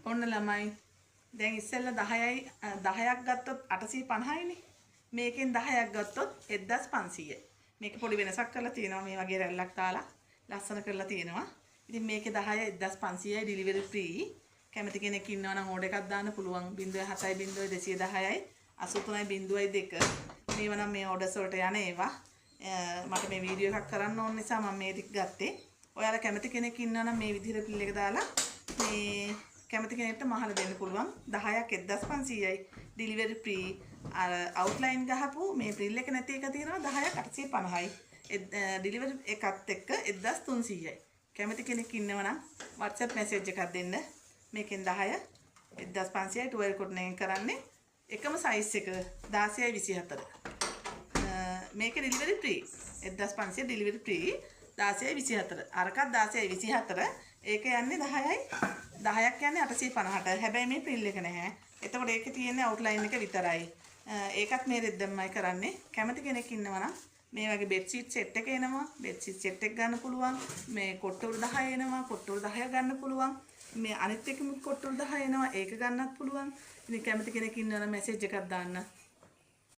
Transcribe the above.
ඔන්න ළමයි, දැන් ඉස්සෙල්ලා 10යි 10ක් ගත්තොත් 850යිනේ. මේකෙන් 10ක් ගත්තොත් 1500යි. මේක පොඩි වෙනසක් කරලා තියෙනවා, මේ වගේ රැල්ලක් දාලා ලස්සන කරලා තියෙනවා. ඉතින් මේකේ 10 1500යි, ඩිලිවරි ෆ්‍රී. කැමති කෙනෙක් ඉන්නවා නම් ඕඩර් එකක් දාන්න පුළුවන් 07 0210යි 83 02. මේවා නම් මේ ඕඩර්ස් වලට යන ඒවා. මට මේ වීඩියෝ එකක් කරන්න ඕන නිසා මම මේ ටික ගත්තේ. ඔයාලා කැමති කෙනෙක් ඉන්නවා නම් මේ විදිහට ෆ්‍රිල් එක දාලා මේ කැමති කෙනෙක්ට මහල දෙන්න පුළුවන්. 10ක් 1500යි, ඩිලිවරි ෆ්‍රී. අර අවුට්ලයින් ගහපු මේ ෆ්‍රිල් එක නැති එක තියෙනවා 10ක් 850යි, ඩිලිවරි එකත් එක්ක 1300යි. කැමති කෙනෙක් ඉන්නවා නම් WhatsApp message එකක් දෙන්න. මේකෙන් 10 1500යි, 12 කොටන් එකෙන් කරන්නේ. එකම සයිස් එක 16යි 24. මේක ඩිලිවරි ෆ්‍රී. 1500 ඩිලිවරි ෆ්‍රී, 16යි 24. අරකත් 16යි 24. ඒක යන්නේ 10යි, 10ක් යන්නේ 850ට. හැබැයි මේ ෆ්‍රිල් එක නැහැ. එතකොට ඒකේ තියෙන්නේ අවුට්ලයින් එක විතරයි. ඒකත් මේ රෙද්දෙන්මයි කරන්නේ. කැමති කෙනෙක් ඉන්නවා නම් මේ වගේ බෙඩ් ෂීට් සෙට් එක එනවා. බෙඩ් ෂීට් සෙට් එක ගන්න පුළුවන්. මේ කොට්ටුරු 10 එනවා. කොට්ටුරු 10 ගන්න පුළුවන්. මේ අනිත් එකම කොට්ටුරු 10 එනවා. ඒක ගන්නත් පුළුවන්. ඉතින් කැමති කෙනෙක් ඉන්නවා නම් මැසේජ් එකක් දාන්න.